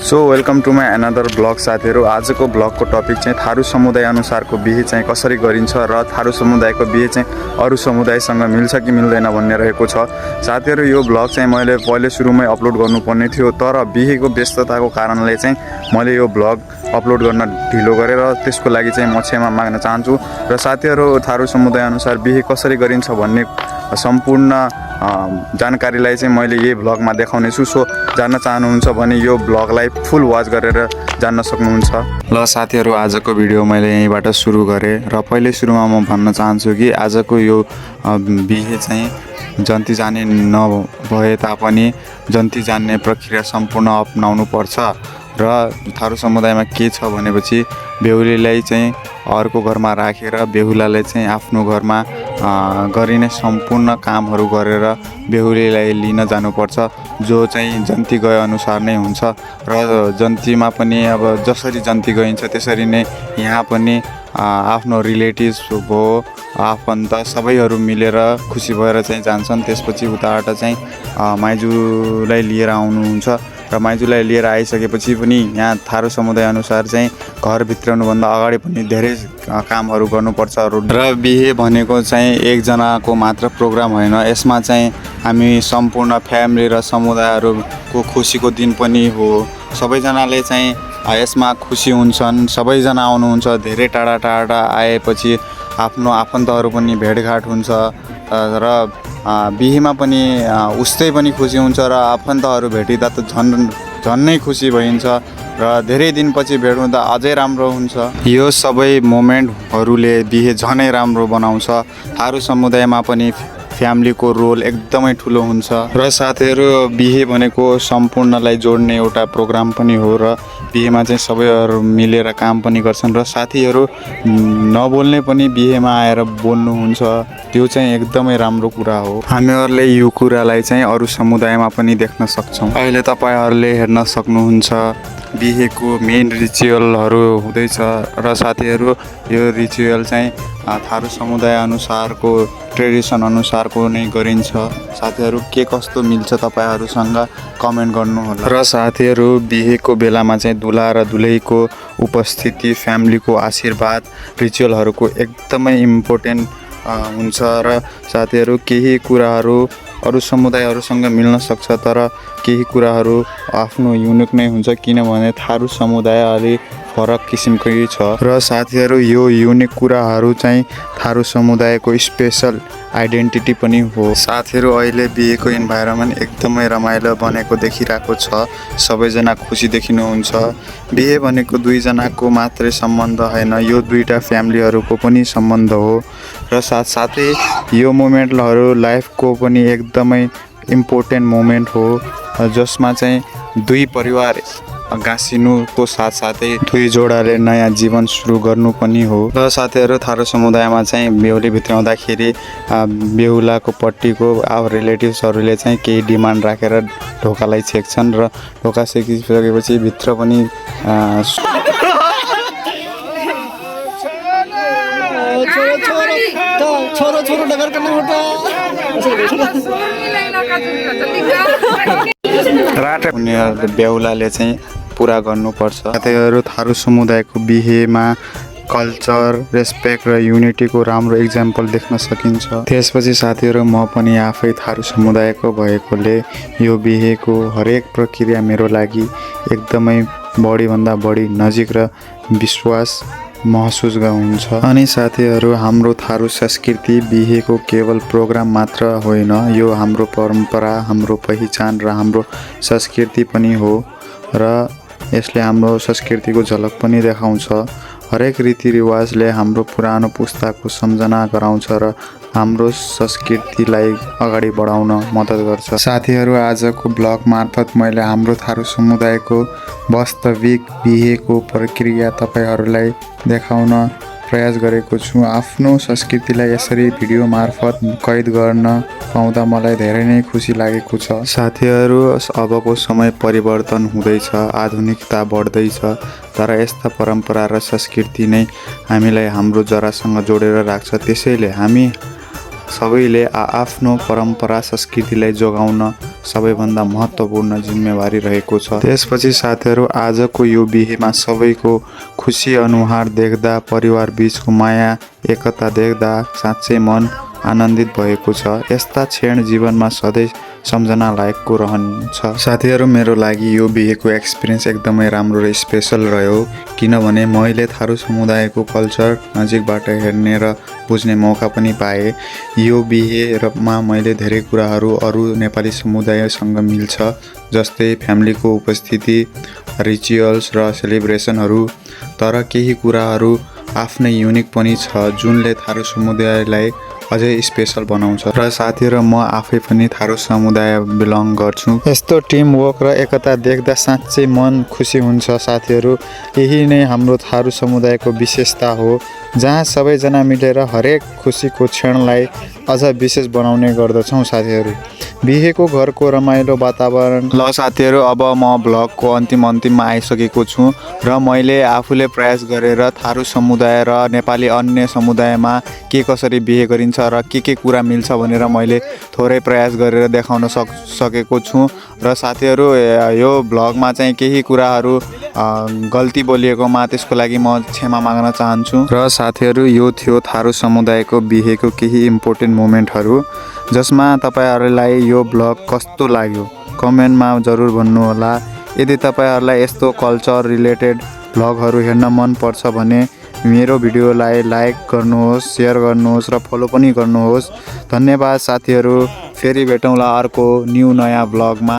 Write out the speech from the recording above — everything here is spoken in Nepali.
So welcome to my another blog साथीहरू। आजको ब्लगको टपिक चाहिँ थारू समुदाय अनुसारको बिहे चाहिँ कसरी गरिन्छ र थारू समुदायको बिहे चाहिँ अरू समुदायसँग मिल्छ कि मिल्दैन भन्ने रहेको छ। साथीहरू यो ब्लग चाहिँ मैले पहिले सुरुमै अपलोड गर्नुपर्ने थियो, तर बिहेको व्यस्तताको कारणले चाहिँ मैले यो ब्लग अपलोड गर्न ढिलो गरेर त्यसको लागि चाहिँ म क्षमा माग्न चाहन्छु। र साथीहरू थारू समुदाय अनुसार बिहे कसरी गरिन्छ भन्ने सम्पूर्ण जानकारीलाई चाहिँ मैले यही ब्लगमा देखाउने छु। सो जान्न चाहनुहुन्छ भने यो ब्लगलाई फुल वाच गरेर जान्न सक्नुहुन्छ। ल साथीहरू, आजको भिडियो मैले यहीँबाट सुरु गरेँ र पहिले सुरुमा म भन्न चाहन्छु कि आजको यो बिहे चाहिँ जन्ती जाने नभए तापनि जन्ती जान्ने प्रक्रिया सम्पूर्ण अपनाउनु पर्छ। र थारू समुदायमा के छ भनेपछि बेहुलीलाई चाहिँ अर्को घरमा राखेर बेहुलाले चाहिँ आफ्नो घरमा गरिने सम्पूर्ण कामहरू गरेर बेहुलीलाई लिन जानुपर्छ, जो चाहिँ जन्ती गए अनुसार नै हुन्छ। र जन्तीमा पनि अब जसरी जन्ती गइन्छ त्यसरी नै यहाँ पनि आफ्नो रिलेटिभ्स भयो, आफन्त सबैहरू मिलेर खुसी भएर चाहिँ जान्छन्। त्यसपछि उताबाट चाहिँ माइजूलाई लिएर आउनुहुन्छ र माइजूलाई लिएर आइसकेपछि पनि यहाँ थारू समुदाय अनुसार चाहिँ घर भित्राउनुभन्दा अगाडि पनि धेरै कामहरू गर्नुपर्छ। र बिहे भनेको चाहिँ एकजनाको मात्र प्रोग्राम होइन, यसमा चाहिँ हामी सम्पूर्ण फ्यामिली र समुदायहरूको खुसीको दिन पनि हो। सबैजनाले चाहिँ यसमा खुसी हुन्छन्, सबैजना आउनुहुन्छ। धेरै टाढा टाढा आएपछि आफ्नो आफन्तहरू पनि भेटघाट हुन्छ र बिहेमा पनि उस्तै पनि खुसी हुन्छ र आफन्तहरू भेटिँदा त झन्नै खुसी भइन्छ र धेरै दिनपछि भेट हुँदा अझै राम्रो हुन्छ। यो सबै मोमेन्टहरूले बिहे झनै राम्रो बनाउँछ। थारू समुदायमा पनि फ्यामिलीको रोल एकदमै ठुलो हुन्छ। र साथीहरू, बिहे भनेको सम्पूर्णलाई जोड्ने एउटा प्रोग्राम पनि हो र बिहेमा चाहिँ सबैहरू मिलेर काम पनि गर्छन्। र साथीहरू नबोल्ने पनि बिहेमा आएर बोल्नुहुन्छ, त्यो चाहिँ एकदमै राम्रो कुरा हो। हामीहरूले यो कुरालाई चाहिँ अरू समुदायमा पनि देख्न सक्छौँ। अहिले तपाईँहरूले हेर्न सक्नुहुन्छ बिहेको मेन रिचुअलहरू हुँदैछ। र साथीहरू, यो रिचुअल चाहिँ थारू समुदाय अनुसारको ट्रेडिसन अनुसारको नै गरिन्छ। साथीहरू, के कस्तो मिल्छ तपाईँहरूसँग कमेन्ट गर्नुहोला। र साथीहरू, बिहेको बेलामा चाहिँ दुल्हा र दुलहीको उपस्थिति, फ्यामिलीको आशीर्वाद, रिचुअलहरूको एकदमै इम्पोर्टेन्ट हुन्छ। र साथीहरू, केही कुराहरू अरू समुदायहरूसँग मिल्न सक्छ, तर केही कुराहरू आफ्नो युनिक नै हुन्छ, किनभने थारू समुदाय अलि फरक किसिमकै छ। र साथीहरू, यो युनिक कुराहरू चाहिँ थारू समुदायको स्पेसल आइडेन्टिटी पनि हो। साथीहरू, अहिले बिहेको इन्भाइरोमेन्ट एकदमै रमाइलो बनेको देखिरहेको छ। सबैजना खुसी देखिनुहुन्छ। बिहे भनेको दुईजनाको मात्रै सम्बन्ध होइन, यो दुईवटा फ्यामिलीहरूको पनि सम्बन्ध हो। र साथसाथै यो मोमेन्टहरू लाइफको पनि एकदमै इम्पोर्टेन्ट मोमेन्ट हो, जसमा चाहिँ दुई परिवार गाँसिनुको साथसाथै दुई जोडाले नयाँ जीवन सुरु गर्नु पनि हो। र साथीहरू, थारू समुदायमा चाहिँ बेहुली भित्राउँदाखेरि बेहुलाको पट्टिको रिलेटिभ्सहरूले चाहिँ केही डिमान्ड राखेर ढोकालाई छेक्छन् र ढोका छेकिसकेपछि भित्र पनि उनीहरूले बेहुलाले चाहिँ पुरा गर्नुपर्छ। साथीहरू, थारू समुदायको बिहेमा कल्चर, रेस्पेक्ट र युनिटीको राम्रो इक्जाम्पल देख्न सकिन्छ। त्यसपछि साथीहरू, म पनि आफै थारू समुदायको भएकोले यो बिहेको हरेक प्रक्रिया मेरो लागि एकदमै बढीभन्दा बढी नजिक र विश्वास महसुस हुन्छ। अनि साथीहरू, हाम्रो थारू संस्कृति बिहेको केवल प्रोग्राम मात्र होइन, यो हाम्रो परम्परा, हाम्रो पहिचान र हाम्रो संस्कृति पनि हो। र यसले हाम्रो संस्कृतिको झलक पनि देखाउँछ। हरेक रीतिरिवाजले हाम्रो पुरानो पुस्ताको सम्झना गराउँछ र हाम्रो संस्कृतिलाई अगाडि बढाउन मद्दत गर्छ। साथीहरू, आजको ब्लग मार्फत मैले हाम्रो थारू समुदायको वास्तविक बिहेको प्रक्रिया तपाईँहरूलाई देखाउन प्रयास गरेको छु। आफ्नो संस्कृतिलाई यसरी भिडियो मार्फत कैद गर्न पाउँदा मलाई धेरै नै खुसी लागेको छ। साथीहरू, अबको समय परिवर्तन हुँदैछ, आधुनिकता बढ्दैछ, तर यस्ता परम्परा र संस्कृति नै हामीलाई हाम्रो जरासँग जोडेर राख्छ। त्यसैले हामी सबैले आफ्नो परम्परा संस्कृतिलाई जोगाउन सबैभन्दा महत्त्वपूर्ण जिम्मेवारी रहेको छ। त्यसपछि साथीहरू आजको यो बिहेमा सबैको खुसी अनुहार देख्दा, परिवार बीचको माया एकता देख्दा साँच्चै मन आनन्दित भएको छ। यस्ता क्षण जीवनमा सधैँ सम्झना लायकको रहन्छ। साथीहरू मेरो लागि यो बिहेको एक्सपिरियन्स एकदमै राम्रो र स्पेसल रह्यो, किनभने मैले थारू समुदायको कल्चर नजिकबाट हेर्ने र बुझ्ने मौका पनि पाएँ। यो बिहेमा मैले धेरै कुराहरू अरू नेपाली समुदायसँग मिल्छ, जस्तै फ्यामिलीको उपस्थिति, रिचुअल्स र सेलिब्रेसनहरू। तर केही कुराहरू आफ्नै युनिक पनि छ जुनले थारू समुदायलाई अझै स्पेसल बनाउँछ। र साथीहरू म आफै पनि थारू समुदाय बिलङ गर्छु। यस्तो टिम वर्क र एकता देख्दा साँच्चै मन खुसी हुन्छ। साथीहरू यही नै हाम्रो थारू समुदायको विशेषता हो, जहाँ सबैजना मिलेर हरेक खुसीको क्षणलाई अझ विशेष बनाउने गर्दछौँ। साथीहरू बिहेको घरको रमाइलो वातावरण। ल साथीहरू अब म ब्लगको अन्तिममा आइसकेको छु र मैले आफूले प्रयास गरेर थारू समुदाय र नेपाली अन्य समुदायमा के कसरी बिहे गरिन्छ र के कुरा मिल्छ भनेर मैले थोरै प्रयास गरेर देखाउन सकेको छु। र साथीहरू यो ब्लगमा चाहिँ केही कुराहरू गल्ती बोलिएकोमा त्यसको लागि म क्षमा माग्न चाहन्छु। र साथीहरू यो थियो थारू समुदायको बिहेको केही इम्पोर्टेन्ट मोमेन्टहरू, जसमा तपाईँहरूलाई यो ब्लग कस्तो लाग्यो कमेन्टमा जरुर भन्नुहोला। यदि तपाईँहरूलाई यस्तो कल्चर रिलेटेड ब्लगहरू हेर्न मन पर्छ भने मेरो भिडियोलाई लाइक गर्नुहोस्, सेयर गर्नुहोस् र फलो पनि गर्नुहोस्। धन्यवाद साथीहरू, फेरि भेटौँला अर्को नयाँ ब्लगमा।